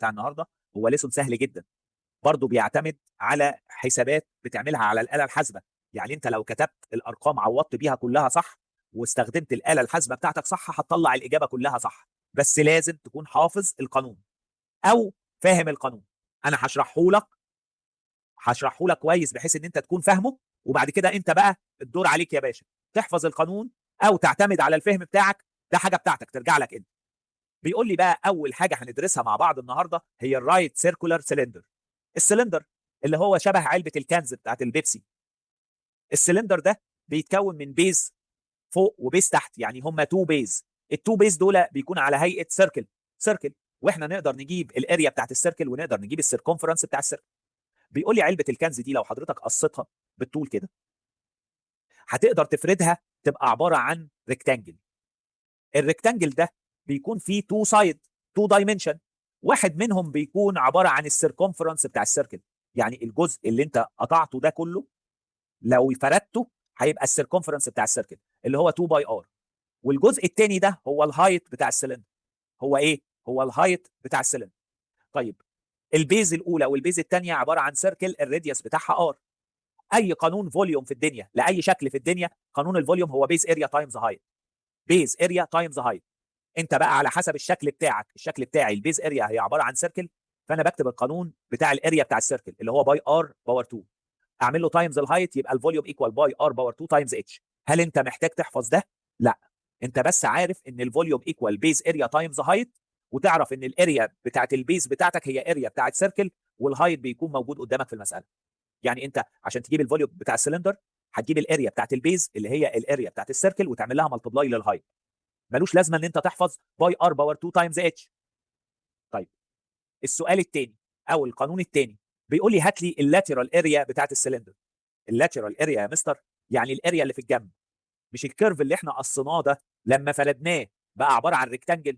بتاع النهارده هو lesson سهل جدا، برضه بيعتمد على حسابات بتعملها على الاله الحاسبه. يعني انت لو كتبت الارقام عوضت بيها كلها صح واستخدمت الاله الحاسبة بتاعتك صح هتطلع الاجابة كلها صح، بس لازم تكون حافظ القانون او فاهم القانون. انا هشرحه لك كويس بحيث ان انت تكون فاهمه، وبعد كده انت بقى الدور عليك يا باشا تحفظ القانون او تعتمد على الفهم بتاعك، ده حاجة بتاعتك ترجع لك انت. بيقول لي بقى اول حاجة هندرسها مع بعض النهارده هي ال right circular cylinder. ال cylinder اللي هو شبه علبة ال cans بتاعت البيبسي. السلندر ده بيتكون من base فوق و base تحت، يعني هما two base. ال two base دول بيكون على هيئة circle circle، واحنا نقدر نجيب ال area بتاعت ال circle ونقدر نجيب ال circumference بتاع ال circle. بيقول لي علبة ال cans دي لو حضرتك قصيتها بالطول كده هتقدر تفردها تبقى عبارة عن rectangle. ال rectangle ده بيكون فيه two side، two dimension، واحد منهم بيكون عبارة عن ال circumference بتاع ال circle، يعني الجزء اللي انت قطعته ده كله لو فردته هيبقى ال circumference بتاع ال circle اللي هو 2 pi r، والجزء الثاني ده هو ال height بتاع السلندر. هو ايه؟ هو ال height بتاع السلندر. طيب ال base الاولى وال base الثانية عبارة عن circle ال radius بتاعها r. اي قانون volume في الدنيا لاي شكل في الدنيا، قانون ال volume هو base area times height، base area times height. انت بقى على حسب الشكل بتاعك، الشكل بتاعي ال base area هي عبارة عن circle، فانا بكتب القانون بتاع ال area بتاع ال circle اللي هو pi r power 2، اعمل له times ال height، يبقى ال volume equal pi r power 2 times h. هل انت محتاج تحفظ ده؟ لا، انت بس عارف ان ال volume equal base area times height، وتعرف ان ال area بتاعت ال base بتاعتك هي area بتاعت circle، وال height بيكون موجود قدامك في المسالة. يعني انت عشان تجيب ال volume بتاع السلندر هتجيب ال area بتاعت ال base اللي هي ال area بتاعت ال circle وتعمل لها multiply لل height. ملوش لازمه ان انت تحفظ pi r power 2 times h. طيب السؤال الثاني او القانون الثاني بيقول لي هات لي ال lateral area بتاعت ال cylinder. ال lateral area يا مستر يعني ال area اللي في الجنب، مش ال curve اللي احنا قصيناه ده لما فردناه بقى عبارة عن rectangle.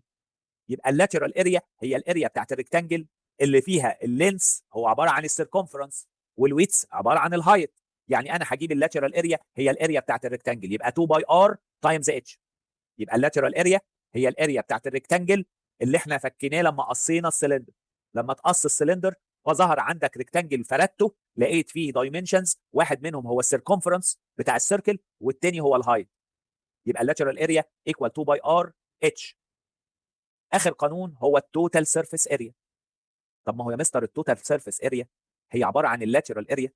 يبقى ال lateral area هي ال area بتاعت ال rectangle اللي فيها ال length هو عبارة عن ال circumference وال width عبارة عن ال height. يعني انا هجيب ال lateral area هي ال area بتاعت ال rectangle، يبقى 2 pi r times h. يبقى ال lateral area هي ال area بتاعت ال rectangle اللي احنا فكيناه لما قصينا السلندر. لما تقص السلندر فظهر عندك rectangle فردته لقيت فيه dimensions، واحد منهم هو ال circumference بتاع ال circle والتاني هو ال height. يبقى ال lateral area equal 2 pi r h. اخر قانون هو ال total surface area. طب ما هو يا مستر ال total surface area هي عبارة عن ال lateral area،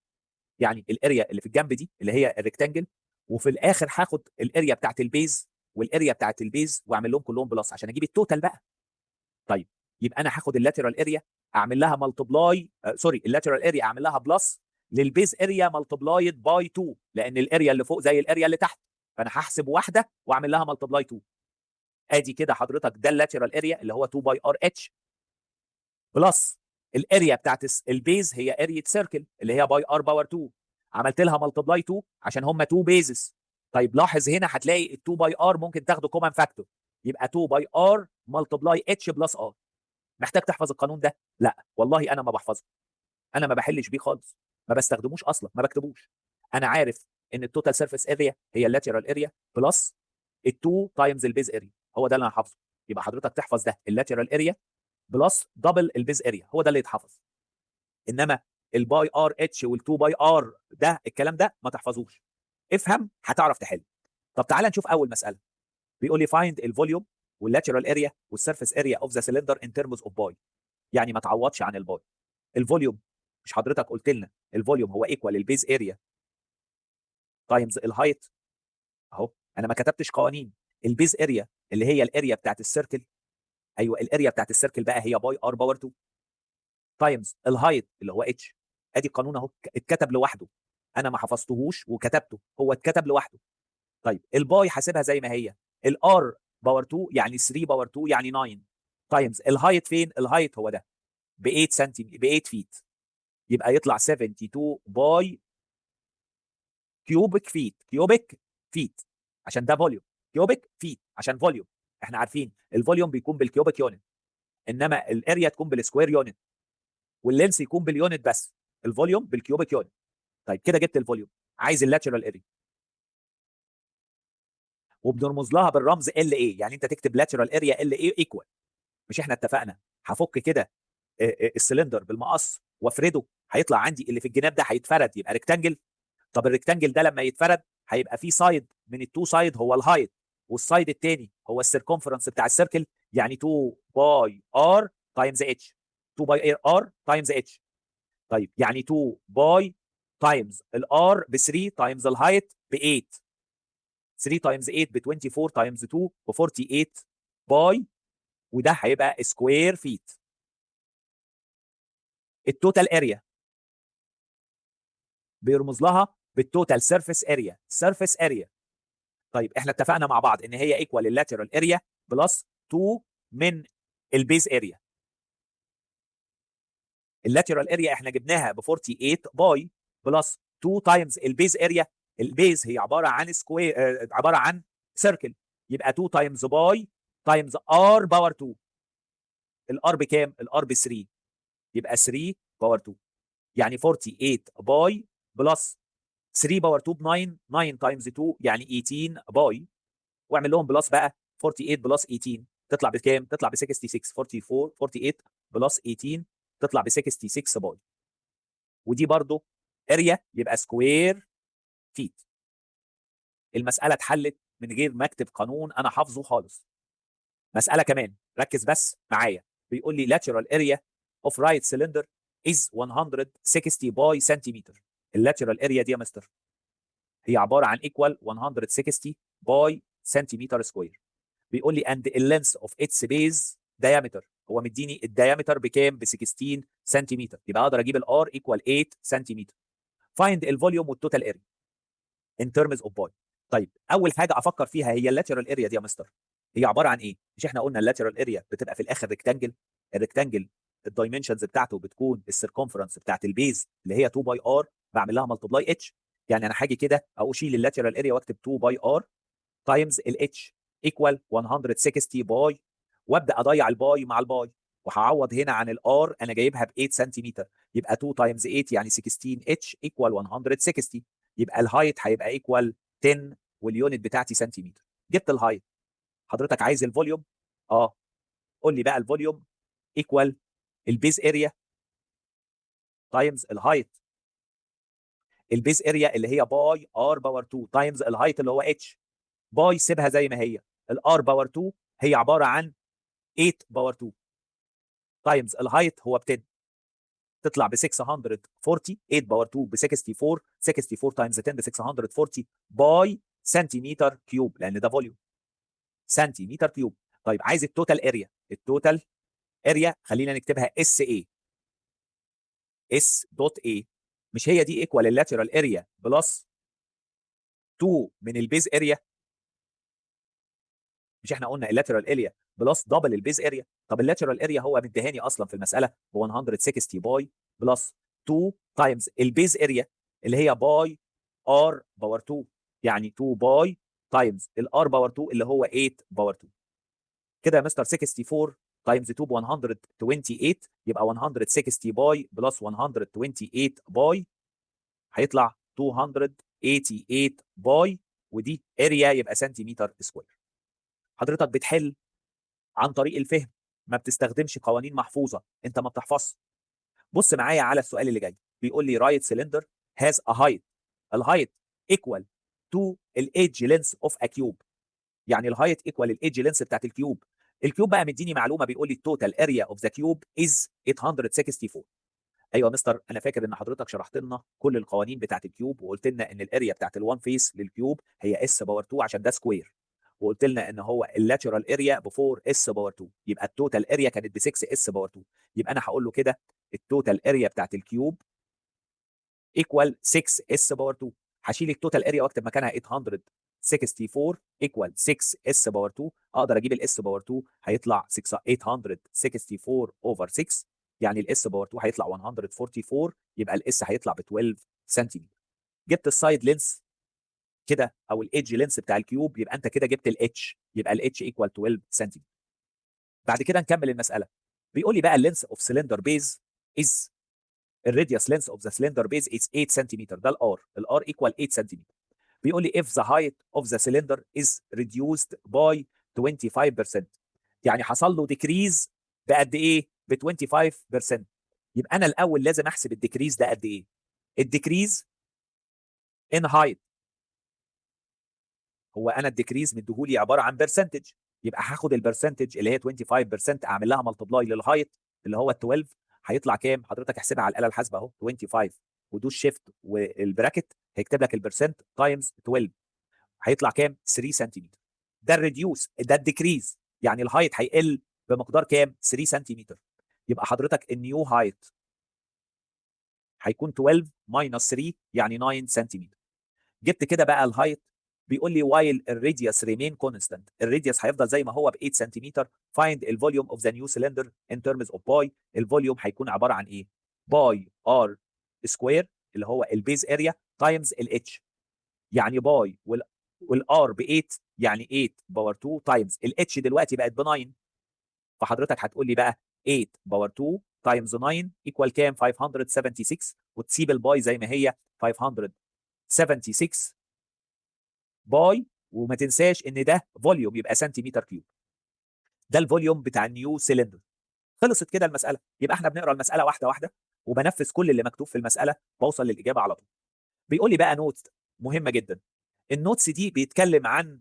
يعني ال area اللي في الجنب دي اللي هي ال rectangle، وفي الاخر هاخد ال area بتاعت ال base وال area بتاعت ال base واعمل لهم كلهم plus عشان اجيب ال total بقى. طيب يبقى انا هاخد ال lateral area اعمل لها multiply، sorry، ال lateral area اعمل لها plus لل base area multiplied by 2، لان ال area اللي فوق زي ال area اللي تحت، فانا هحسب واحدة واعمل لها multiply 2. ادي كده حضرتك ده ال lateral area اللي هو 2 pi r h plus ال area بتاعت ال base هي area circle اللي هي pi r power 2، عملت لها multiply 2 عشان هم 2 bases. طيب لاحظ هنا هتلاقي ال 2 pi r ممكن تاخده common factor، يبقى 2 pi r multiply h plus r. محتاج تحفظ القانون ده؟ لا والله انا ما بحفظه، انا ما بحلش بيه خالص، ما بستخدموش اصلا، ما بكتبوش. انا عارف ان ال total surface area هي ال lateral area plus ال2 times ال base area، هو ده اللي انا حافظه. يبقى حضرتك تحفظ ده، ال lateral area plus double ال base area، هو ده اللي يتحفظ. انما ال pi r h وال2 pi r ده الكلام ده ما تحفظوش، افهم هتعرف تحل. طب تعالى نشوف اول مسالة. بيقول لي find ال volume وال lateral area وال surface area of the cylinder in terms of pi، يعني ما تعوضش عن ال pi. ال volume مش حضرتك قلت لنا ال volume هو equal ال base area times ال height؟ اهو انا ما كتبتش قوانين. ال base area اللي هي ال area بتاعت ال circle، ايوه ال area بتاعت ال circle بقى هي pi r power 2 times ال height اللي هو h. ادي القانون اهو اتكتب لوحده، انا ما حفظتهوش وكتبته، هو اتكتب لوحده. طيب ال pi حاسبها زي ما هي، ال r power 2 يعني 3 power 2 يعني 9 times ال height، فين ال height؟ هو ده ب 8 سنتي، ب 8 feet، يبقى يطلع 72 pi cubic feet. cubic feet عشان ده volume، cubic feet عشان volume، احنا عارفين ال volume بيكون بال cubic unit، انما ال area تكون بال square unit وال length يكون بال unit، بس ال volume بال cubic unit. طيب كده جبت ال volume، عايز ال lateral area وبنرمز لها بالرمز LA، يعني انت تكتب lateral area LA equal، مش احنا اتفقنا هفك كده السلندر بالمقص وافرده، هيطلع عندي اللي في الجناب ده هيتفرد يبقى rectangle. طب ال rectangle ده لما يتفرد هيبقى فيه side من ال two side هو ال height، وال side الثاني هو ال circumference بتاع ال circle، يعني 2 pi r times h، 2 pi r times h. طيب يعني 2 pi times ال r ب 3 times ال height ب 8، 3 times 8 ب 24 times 2 ب 48 pi، وده هيبقى square feet. ال total area بيرمز لها بال total surface area، surface area. طيب احنا اتفقنا مع بعض ان هي equal ال lateral area plus 2 من ال base area. ال lateral area احنا جبناها ب 48 pi plus 2 times ال base area. ال base هي عبارة عن square، عبارة عن circle، يبقى 2 times pi times r power 2. ال r بكام؟ ال r ب 3، يبقى 3 power 2، يعني 48 pi plus 3 power 2 ب 9، 9 times 2 يعني 18 pi، واعمل لهم plus بقى. 48 plus 18 تطلع بكام؟ تطلع ب 66. 44، 48 plus 18 تطلع ب 66 pi، ودي برضو area يبقى square feet. المسالة اتحلت من غير ما اكتب قانون انا حافظه خالص. مسالة كمان، ركز بس معايا. بيقول لي lateral area of right cylinder is 160 pi centimeter. ال lateral area دي يا مستر هي عبارة عن equal 160 pi centimeter square. بيقول لي and the length of its base diameter، هو مديني ال diameter بكام؟ ب 16 سنتيمتر، يبقى اقدر اجيب ال r equal 8 سنتيمتر. find ال volume وال total area in terms of pi. طيب اول حاجة افكر فيها هي ال lateral area دي يا مستر هي عبارة عن ايه؟ مش احنا قلنا ال lateral area بتبقى في الاخر rectangle؟ ال rectangle ال dimensions بتاعته بتكون ال circumference بتاعت ال base اللي هي 2 pi r بعمل لها multiply h. يعني انا هاجي كده او اشيل ال lateral area واكتب 2 pi r times ال h equal 160 pi، وابدا اضيع ال pi مع ال pi، وهعوض هنا عن ال r انا جايبها ب 8 سنتيمتر، يبقى 2 times 8 يعني 16 h equal 160، يبقى ال height هيبقى equal 10 وال unit بتاعتي سنتيمتر. جبت ال height، حضرتك عايز ال volume؟ اه، قول لي بقى ال volume equal ال base area times ال height. ال base area اللي هي pi r power 2 times ال height اللي هو h. pi سيبها زي ما هي، ال r power 2 هي عبارة عن 8 power 2 times ال height هو ب 10، تطلع ب 640. 8 power 2 ب 64، 64 times 10 ب 640 pi centimeter cube، لان ده volume centimeter cube. طيب عايز ال total area. ال total area خلينا نكتبها S A، S dot A. مش هي دي equal ال lateral area plus 2 من ال base area؟ مش احنا قلنا ال lateral area plus double ال base area؟ طب ال lateral area هو مديهاني اصلا في المسالة ب 160 pi plus 2 times ال base area اللي هي pi r power 2، يعني 2 pi times ال r power 2 اللي هو 8 power 2. كده يا مستر 64 times 2 ب 128، يبقى 160 pi plus 128 pi هيطلع 288 pi، ودي area يبقى centimeter square. حضرتك بتحل عن طريق الفهم، ما بتستخدمش قوانين محفوظه، انت ما بتحفظش. بص معايا على السؤال اللي جاي. بيقول لي right cylinder has a height، ال height equal to ال edge length of a cube، يعني ال height equal ال edge length بتاعت ال cube. ال cube بقى مديني معلومه، بيقول لي ال total area of the cube is 864. ايوه يا مستر، انا فاكر ان حضرتك شرحت لنا كل القوانين بتاعت ال cube، وقلت لنا ان ال area بتاعت ال one face لل cube هي S power 2 عشان ده square، وقلت لنا ان هو ال lateral area ب 4 S power 2، يبقى ال total area كانت ب 6 S power 2. يبقى انا هقول له كده ال total area بتاعت ال cube equal 6 S power 2. هشيل ال total area واكتب مكانها 864 equal 6 S power 2. اقدر اجيب ال S power 2، هيطلع 864 over 6، يعني ال S power 2 هيطلع 144، يبقى ال S هيطلع ب 12 سنتيمتر. جبت ال side length كده او ال edge length بتاع ال cube، يبقى انت كده جبت ال h، يبقى ال h equal 12 سنتيمتر. بعد كده نكمل المساله. بيقول لي بقى ال length of cylinder base is، ال radius length of the cylinder base is 8 سنتيمتر، ده ال r، ال r equal 8 سنتيمتر. بيقول لي if the height of the cylinder is reduced by 25%، يعني حصل له decrease بقد ايه؟ ب 25%. يبقى انا الاول لازم احسب ال decrease ده قد ايه. ال decrease in height، هو انا ال decrease مديهولي عبارة عن percentage، يبقى هاخد ال percentage اللي هي 25% اعمل لها multiply لل height اللي هو 12، هيطلع كام؟ حضرتك احسبها على الاله الحاسبة اهو، 25 ودوس shift وال bracket هيكتب لك ال percent times 12، هيطلع كام؟ 3 سنتيمتر. ده ال reduce، ده ال decrease، يعني ال height هيقل بمقدار كام؟ 3 سنتيمتر. يبقى حضرتك ال new height هيكون 12 minus 3 يعني 9 سنتيمتر. جبت كده بقى ال height. بيقول لي while ال radius remain constant، ال radius هيفضل زي ما هو ب 8 سنتيمتر. find ال volume of the new cylinder in terms of pi. ال volume هيكون عبارة عن ايه؟ pi r square اللي هو ال base area times ال h، يعني pi وال r ب 8، يعني 8 power 2 times ال h دلوقتي بقت ب 9. فحضرتك هتقول لي بقى 8 power 2 times 9 equal كام؟ 576، وتسيب ال pi زي ما هي 576 pi، وما تنساش ان ده volume يبقى سنتيمتر cube. ده ال volume بتاع ال new cylinder. خلصت كده المساله. يبقى احنا بنقرا المسالة واحدة واحدة وبنفذ كل اللي مكتوب في المساله، بوصل للاجابة على طول. بيقول لي بقى note مهمة جدا. ال notes دي بيتكلم عن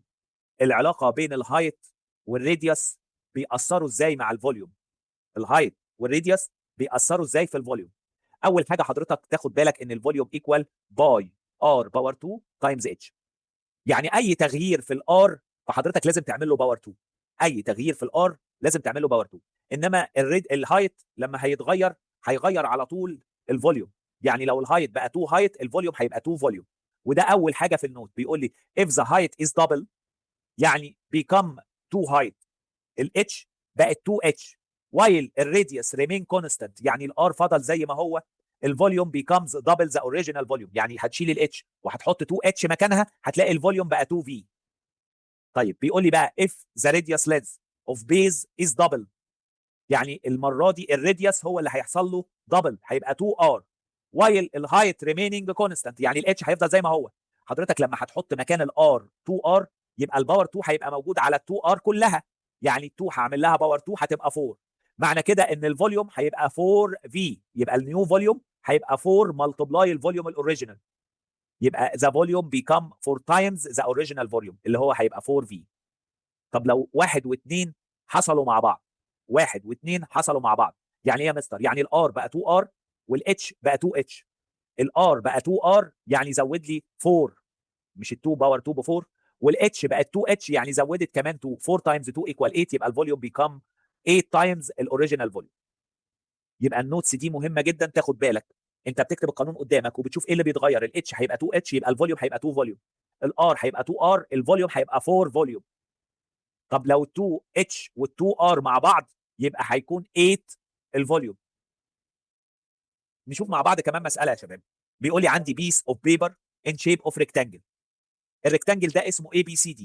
العلاقة بين ال height وال radius بيأثروا ازاي مع ال volume. ال height وال radius بيأثروا ازاي في ال volume. اول حاجة حضرتك تاخد بالك ان ال volume equal pi r power 2 times h، يعني اي تغيير في ال r فحضرتك لازم تعمل له power 2. اي تغيير في ال r لازم تعمل له power 2. انما ال height لما هيتغير هيغير على طول ال volume، يعني لو ال height بقى 2 height ال volume هيبقى 2 volume. وده اول حاجة في ال note. بيقول لي if the height is double، يعني become 2 height، ال h بقت 2 h، while ال radius remain constant، يعني ال r فضل زي ما هو، ال volume becomes double the original volume. يعني هتشيل ال h وهتحط 2 h مكانها، هتلاقي ال volume بقى 2 v. طيب بيقول لي بقى if the radius length of base is double، يعني المرة دي ال radius هو اللي هيحصل له double، هيبقى 2 r، while ال height remaining constant، يعني ال h هيفضل زي ما هو. حضرتك لما هتحط مكان ال r 2 r يبقى ال power 2 هيبقى موجود على 2 r كلها، يعني 2 هعمل لها power 2 هتبقى 4. معنى كده ان ال volume هيبقى 4 v، يبقى ال new volume هيبقى 4 multiply ال volume ال original، يبقى the volume become 4 times the original volume اللي هو هيبقى 4 v. طب لو واحد واثنين حصلوا مع بعض، واحد واثنين حصلوا مع بعض، يعني ايه يا مستر؟ يعني ال r بقى 2 r وال h بقى 2 h. ال r بقى 2 r يعني زود لي 4، مش ال 2 power 2 ب 4، وال h بقت 2 h يعني زودت كمان 2، 4 times 2 equal 8، يبقى ال volume become 8 times ال original volume. يبقى ال notes دي مهمة جدا، تاخد بالك انت بتكتب القانون قدامك وبتشوف ايه اللي بيتغير. ال h هيبقى 2 h يبقى ال volume هيبقى 2 volume، ال r هيبقى 2 r ال volume هيبقى 4 volume. طب لو 2 h وال2 r مع بعض يبقى هيكون 8 ال volume. نشوف مع بعض كمان مسالة يا شباب. بيقول لي عندي piece of paper in shape of rectangle، ال rectangle ده اسمه A B C D.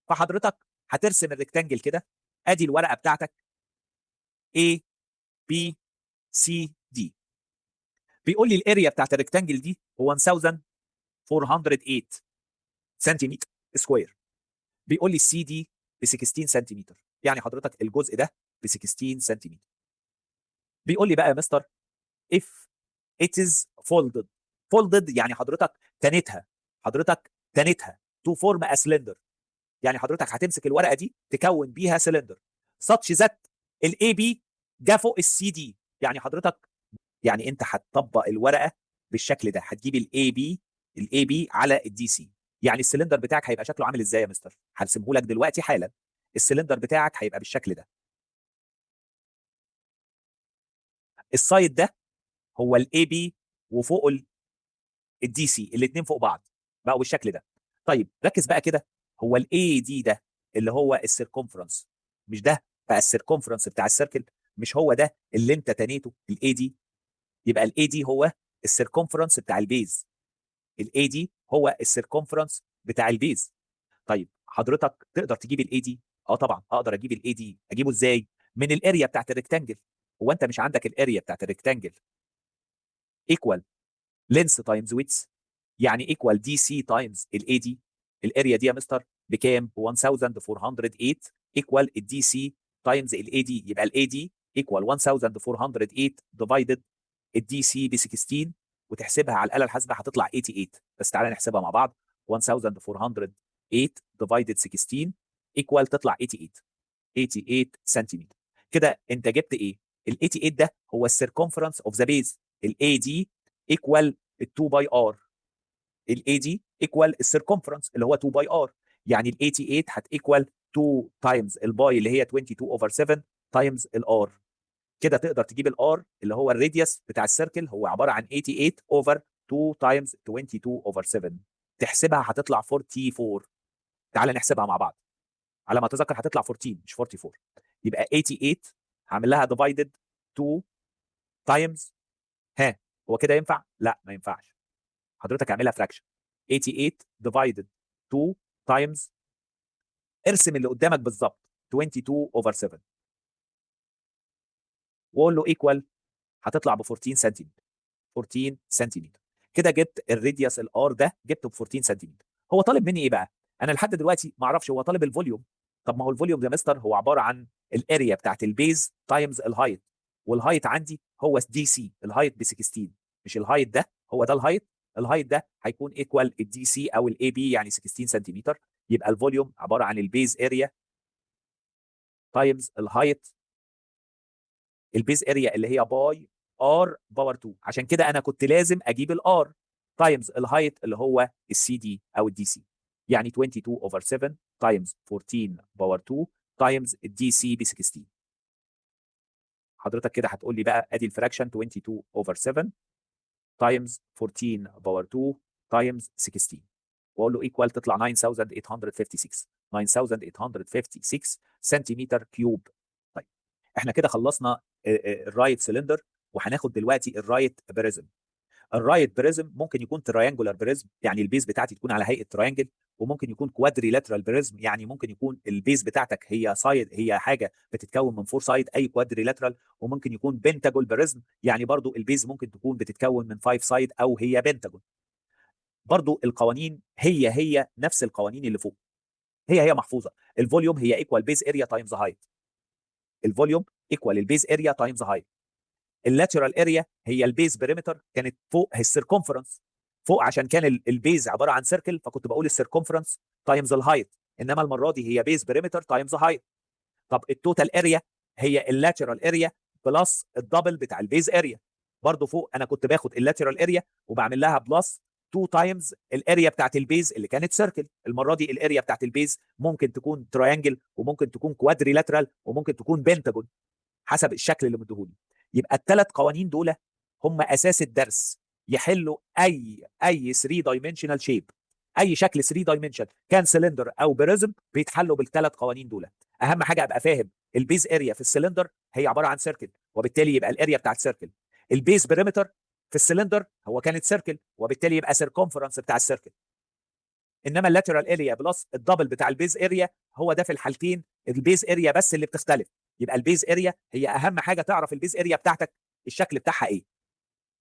فحضرتك هترسم ال rectangle كده، ادي الورقة بتاعتك A B C D. بيقول لي ال area بتاعت ال rectangle دي هو 1408 سنتيمتر square. بيقول لي السي دي ب 16 سنتيمتر، يعني حضرتك الجزء ده ب 16 سنتيمتر. بيقول لي بقى يا مستر if it is folded، folded يعني حضرتك تنتها، حضرتك تنتها to form a cylinder، يعني حضرتك هتمسك الورقة دي تكون بيها cylinder such that ال AB جه فوق السي دي. يعني حضرتك يعني انت هتطبق الورقة بالشكل ده، هتجيب ال AB، ال AB على ال DC. يعني السلندر بتاعك هيبقى شكله عامل ازاي يا مستر؟ هرسمه لك دلوقتي حالا. السلندر بتاعك هيبقى بالشكل ده. ال side ده هو ال AB وفوقه ال DC، الاثنين فوق بعض بقوا بالشكل ده. طيب ركز بقى كده، هو ال AD ده اللي هو ال circumference، مش ده بقى ال circumference بتاع ال circle، مش هو ده اللي انت تنيته ال AD؟ يبقى ال AD هو ال circumference بتاع ال base، ال AD هو ال circumference بتاع ال base. طيب حضرتك تقدر تجيب ال AD؟ اه طبعا اقدر اجيب ال AD. اجيبه ازاي؟ من ال area بتاعت ال rectangle. هو انت مش عندك ال area بتاعت ال rectangle equal length times width، يعني equal DC times ال AD؟ ال area دي يا مستر بكام؟ 1408 equal ال DC times ال AD، يبقى ال AD equal 1408 divided ال DC ب 16، وتحسبها على الاله الحاسبة هتطلع 88. بس تعالى نحسبها مع بعض. 1408 divided 16 equal تطلع 88، 88 سنتيمتر. كده انت جبت ايه؟ ال 88 ده هو ال circumference of the base. ال AD equal 2 pi r. ال AD equal ال circumference اللي هو 2 pi r، يعني ال 88 هت equal 2 times ال pi اللي هي 22 over 7 times ال r. كده تقدر تجيب ال r اللي هو ال radius بتاع ال circle، هو عبارة عن 88 over 2 times 22 over 7. تحسبها هتطلع 44. تعال نحسبها مع بعض. على ما اتذكر هتطلع 14 مش 44. يبقى 88 هعمل لها divided 2 times، ها، هو كده ينفع؟ لا، ما ينفعش. حضرتك اعملها fraction. 88 divided 2 times، ارسم اللي قدامك بالظبط، 22 over 7، وقول له equal، هتطلع ب 14 سنتيمتر، 14 سنتيمتر. كده جبت ال radius ال r ده، جبته ب 14 سنتيمتر. هو طالب مني ايه بقى؟ انا لحد دلوقتي ما اعرفش. هو طالب ال volume. طب ما هو ال volume ده مستر هو عبارة عن ال area بتاعت ال base times ال height، وال height عندي هو DC. ال height ب 16، مش ال height ده هو ده ال height؟ ال height ده هيكون equal ال DC او ال AB، يعني 16 سنتيمتر. يبقى ال volume عبارة عن ال base area times ال height. ال base area اللي هي pi r power 2، عشان كده انا كنت لازم اجيب ال r، times ال height اللي هو السي دي او ال DC، يعني 22 over 7 times 14 power 2 times ال DC ب 16. حضرتك كده هتقول لي بقى ادي ال fraction، 22 over 7 times 14 power 2 times 16، واقول له equal، تطلع 9856، 9856 سنتيمتر cube. طيب، احنا كده خلصنا ال right cylinder، وهناخد دلوقتي ال right prism. ال right prism ممكن يكون triangular prism، يعني ال base بتاعتي تكون على هيئة triangle، وممكن يكون quadrilateral prism، يعني ممكن يكون ال base بتاعتك هي side، هي حاجة بتتكون من four side، اي quadrilateral، وممكن يكون pentagon prism، يعني برضو ال base ممكن تكون بتتكون من 5 side او هي بنتاجون. برضو القوانين هي هي نفس القوانين اللي فوق، هي هي محفوظه. ال volume هي equal base area times height. ال volume equal ال base area times height. ال lateral area هي ال base perimeter، كانت فوق ال circumference فوق، عشان كان ال base عبارة عن circle فكنت بقول ال circumference times ال height، انما المرة دي هي base perimeter times height. طب ال total area هي ال lateral area plus ال double بتاع ال base area. برضه فوق انا كنت باخد ال lateral area وبعمل لها plus 2 times ال area بتاعت ال base اللي كانت circle. المرة دي ال area بتاعت ال base ممكن تكون triangle وممكن تكون quadrilateral وممكن تكون بنتاجون، حسب الشكل اللي مديهولي. يبقى الثلاث قوانين دول هم اساس الدرس، يحلوا اي 3 dimensional shape، اي شكل 3 dimension، كان سلندر او prism، بيتحلوا بالثلاث قوانين دول. اهم حاجة ابقى فاهم ال base area في السلندر هي عبارة عن circle، وبالتالي يبقى ال area بتاعت circle. ال base perimeter في السلندر هو كانت circle، وبالتالي يبقى circumference بتاع ال circle. انما ال lateral area plus ال double بتاع ال base area، هو ده في الحالتين، ال base area بس اللي بتختلف. يبقى ال base area هي اهم حاجه، تعرف ال base area بتاعتك الشكل بتاعها ايه.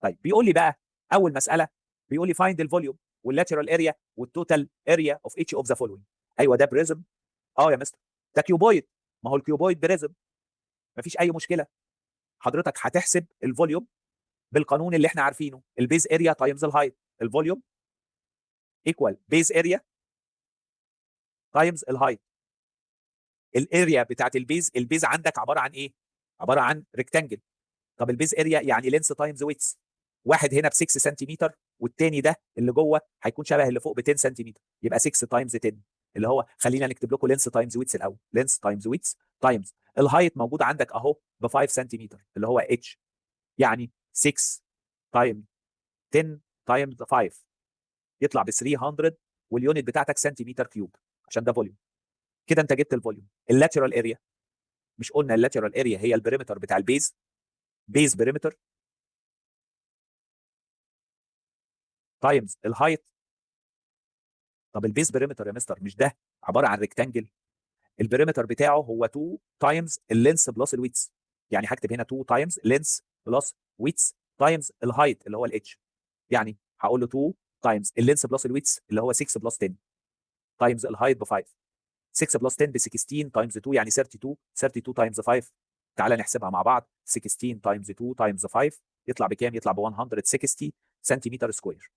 طيب، بيقول لي بقى اول مسالة بيقول لي find ال volume وال lateral area وال total area of each of the following. ايوه، ده prism. اه يا مستر، ده cuboid. ما هو ال cuboid prism، مفيش اي مشكله. حضرتك هتحسب ال volume بالقانون اللي احنا عارفينه، ال base area times ال height. ال volume equal base area times ال height. ال area بتاعت ال base، ال base عندك عبارة عن ايه؟ عبارة عن rectangle. طب ال base area يعني length times width. واحد هنا ب 6 سنتيمتر، والتاني ده اللي جوه هيكون شبه اللي فوق ب 10 سنتيمتر، يبقى 6 times 10، اللي هو خلينا نكتب لكم length times width الاول. length times width times ال height موجود عندك اهو ب 5 سنتيمتر اللي هو h، يعني 6 times 10 times 5 يطلع ب 300، وال unit بتاعتك سنتيمتر cube عشان ده volume. كده انت جبت ال volume. ال lateral area، مش قلنا ال lateral area هي ال perimeter بتاع ال base، base perimeter times ال height؟ طب ال base perimeter يا مستر مش ده عبارة عن rectangle؟ ال perimeter بتاعه هو 2 times ال length plus ال width، يعني هكتب هنا 2 times length plus width times ال height اللي هو ال h، يعني هقول له 2 times ال length plus ال width اللي هو 6 plus 10 times ال height ب 5. 6 plus 10 ب 16 times 2 يعني 32، 32 times 5 تعالى نحسبها مع بعض. 16 times 2 times 5 يطلع بكام؟ يطلع ب 160 سنتيمتر square.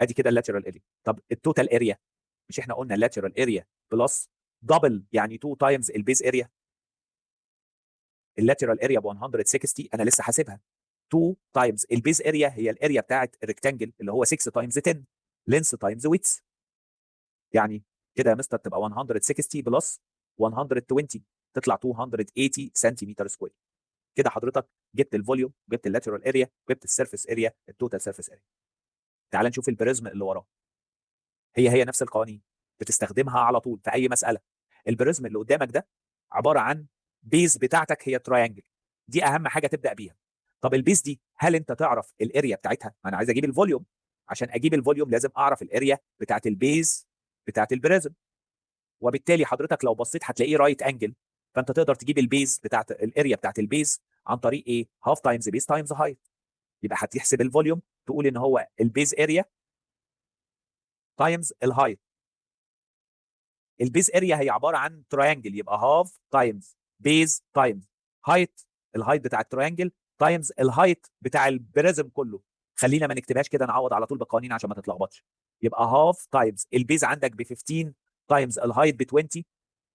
ادي كده ال lateral area. طب ال total area، مش احنا قلنا ال lateral area plus double يعني 2 times ال base area؟ ال lateral area ب 160 انا لسه حاسبها، 2 times ال base area هي ال area بتاعت ال rectangle اللي هو 6 times 10 length times width، يعني كده يا مستر تبقى 160 plus 120 تطلع 280 سنتيمتر square. كده حضرتك جبت ال volume، جبت ال lateral area، جبت ال surface area، ال total surface area. تعال نشوف ال prism اللي وراه. هي هي نفس القوانين بتستخدمها على طول في اي مسالة. ال prism اللي قدامك ده عبارة عن base بتاعتك هي triangle، دي اهم حاجة تبدا بيها. طب ال base دي هل انت تعرف ال area بتاعتها؟ ما انا عايز اجيب ال volume، عشان اجيب ال volume لازم اعرف ال area بتاعت ال base بتاعت ال prism، وبالتالي حضرتك لو بصيت هتلاقيه right angle، فانت تقدر تجيب ال base بتاعت ال area بتاعت ال base عن طريق ايه؟ half times base times height. يبقى هتحسب ال volume تقول ان هو ال base area times ال height. ال base area هي عبارة عن triangle، يبقى half times base times height، ال height بتاع ال triangle times ال height بتاع ال prism كله. خلينا ما نكتبهاش كده، نعوض على طول بالقوانين عشان ما تتلخبطش. يبقى half times ال base عندك ب 15 times ال height ب 20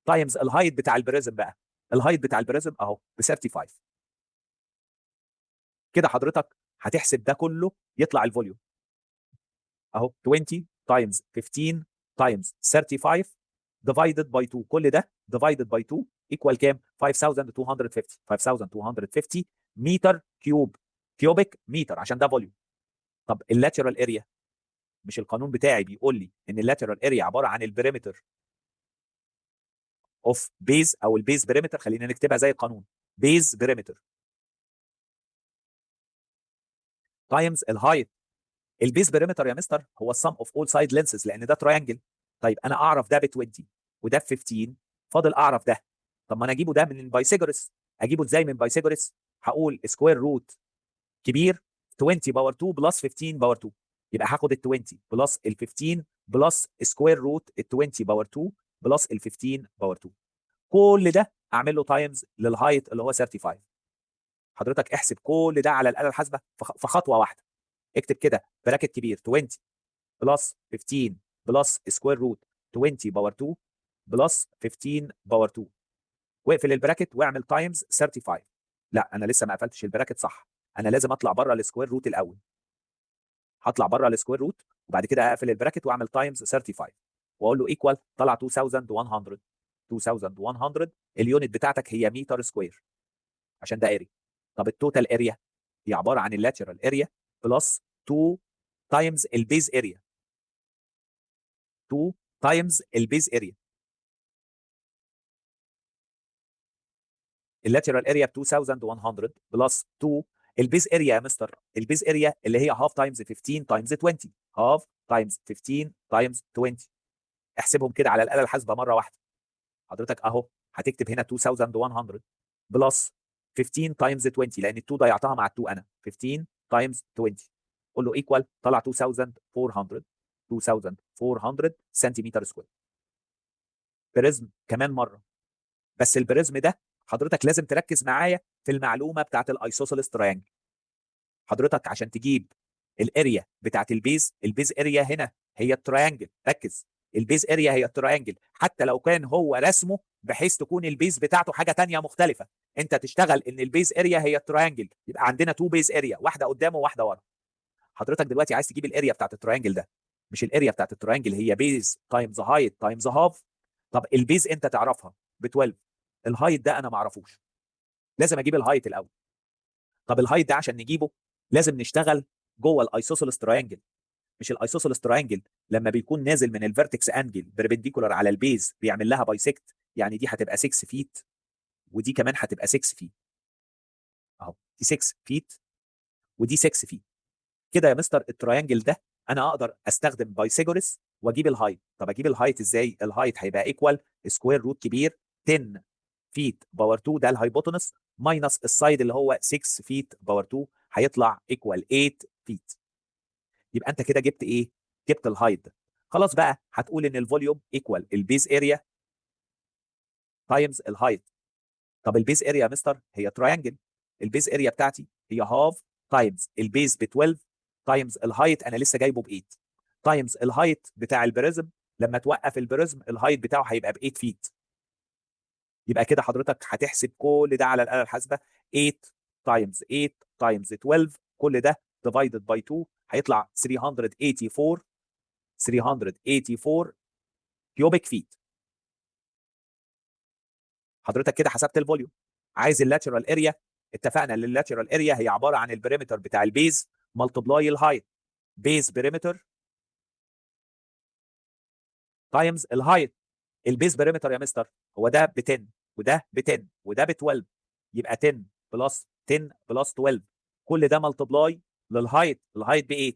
times ال height بتاع ال prism بقى، ال height بتاع ال prism اهو ب 35. كده حضرتك هتحسب ده كله يطلع ال volume اهو 20 times 15 times 35 divided by 2، كل ده divided by 2 equal كام؟ 5250. 5250 متر cube، cubic meter عشان ده volume. طب ال lateral area، مش القانون بتاعي بيقول لي ان ال lateral area عبارة عن ال perimeter of base او ال base perimeter؟ خلينا نكتبها زي القانون، base perimeter times ال height. ال base perimeter يا مستر هو ال sum of all side lengths لان ده triangle. طيب انا اعرف ده ب 20 وده ب 15، فاضل اعرف ده. طب ما انا اجيبه ده من Pythagoras. اجيبه ازاي من Pythagoras؟ هقول square root كبير 20 power 2 plus 15 power 2، يبقى هاخد ال 20 plus ال 15 plus square root ال 20 power 2 plus ال 15 power 2، كل ده اعمل له times لل height اللي هو 35. حضرتك احسب كل ده على الاله الحاسبة في خطوة واحدة. اكتب كده bracket كبير 20 plus 15 plus square root 20 power 2 plus 15 power 2، واقفل ال bracket واعمل times 35. لا انا لسه ما قفلتش ال bracket صح، انا لازم اطلع بره ال square root الاول. هطلع بره ال square root وبعد كده اقفل ال bracket واعمل times 35 واقول له equal، طلع 2100. 2100 ال unit بتاعتك هي متر square عشان ده area. طب ال total area هي عبارة عن ال lateral area plus 2 times ال base area، 2 times ال base area. ال lateral area ب 2100 plus 2 ال base area يا مستر، ال base area اللي هي half times 15 times 20، half times 15 times 20. احسبهم كده على الاله الحاسبة مرة واحدة. حضرتك اهو هتكتب هنا 2100 plus 15 times 20 لان ال 2 ضيعتها مع ال 2 انا، 15 times 20 قول له equal، طلع 2400. 2400 سنتيمتر square. prism كمان مرة، بس ال prism ده حضرتك لازم تركز معايا في المعلومة بتاعت ال isosceles triangle. حضرتك عشان تجيب ال area بتاعت ال base، ال base area هنا هي ال triangle، ركز، ال base area هي ال triangle حتى لو كان هو رسمه بحيث تكون ال base بتاعته حاجة ثانية مختلفة، انت تشتغل ان ال base area هي ال triangle، يبقى عندنا two base area، واحدة قدامه وواحدة ورا. حضرتك دلوقتي عايز تجيب ال area بتاعت ال triangle ده، مش ال area بتاعت ال triangle هي base times height times half. طب ال base انت تعرفها ب 12، ال height ده انا ما اعرفوش، لازم اجيب ال height الاول. طب ال height ده عشان نجيبه لازم نشتغل جوه ال isosceles triangle. مش ال isosceles triangle لما بيكون نازل من ال vertex angle perpendicular على ال base بيعمل لها bisect، يعني دي هتبقى 6 feet ودي كمان هتبقى 6 feet اهو، دي 6 feet ودي 6 feet. كده يا مستر ال triangle ده انا اقدر استخدم Pythagoras واجيب ال height. طب اجيب ال height ازاي؟ ال height هيبقى equal square root كبير 10 feet power 2 ده ال hypotenuse minus ال side اللي هو 6 feet power 2 هيطلع equal 8 feet. يبقى انت كده جبت ايه؟ جبت ال height ده. خلاص بقى هتقول ان ال volume equal ال base area times ال height. طب طب ال base area يا مستر هي triangle، ال base area بتاعتي هي half times ال base ب 12 times ال height انا لسه جايبه ب 8 times ال height بتاع ال prism. لما توقف ال prism ال height بتاعه هيبقى ب 8 feet. يبقى كده حضرتك هتحسب كل ده على الاله الحاسبه، 8 times 8 times 12، كل ده divided by 2 هيطلع 384، 384 cubic feet. حضرتك كده حسبت ال volume. عايز ال lateral area، اتفقنا ان ال lateral area هي عبارة عن ال perimeter بتاع ال base multiply ال height، base perimeter times ال height. ال base perimeter يا مستر هو ده ب 10 وده ب 10 وده ب 12، يبقى 10 plus 10 plus 12، كل ده multiply لل height، ال height ب 8.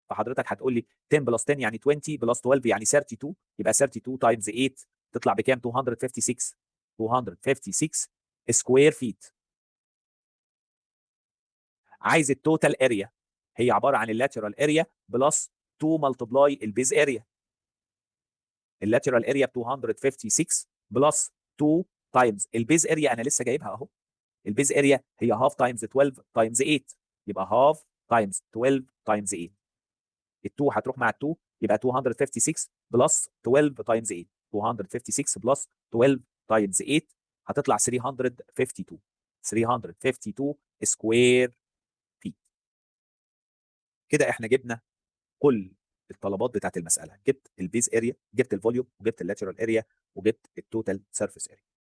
فحضرتك هتقول لي 10 plus 10 يعني 20 plus 12 يعني 32، يبقى 32 times 8 تطلع بكام؟ 256، 256 square feet. عايز ال total area، هي عبارة عن ال lateral area plus 2 multiply ال base area. ال lateral area ب 256 plus 2 times ال base area انا لسه جايبها اهو. ال base area هي half times 12 times 8، يبقى half times 12 times 8. ال 2 هتروح مع ال 2، يبقى 256 plus 12 times 8، 256 plus 12 times 8 هتطلع 352، 352 square feet. كده احنا جبنا كل الطلبات بتاعت المساله، جبت ال base area، جبت ال volume، وجبت ال lateral area، وجبت ال total surface area.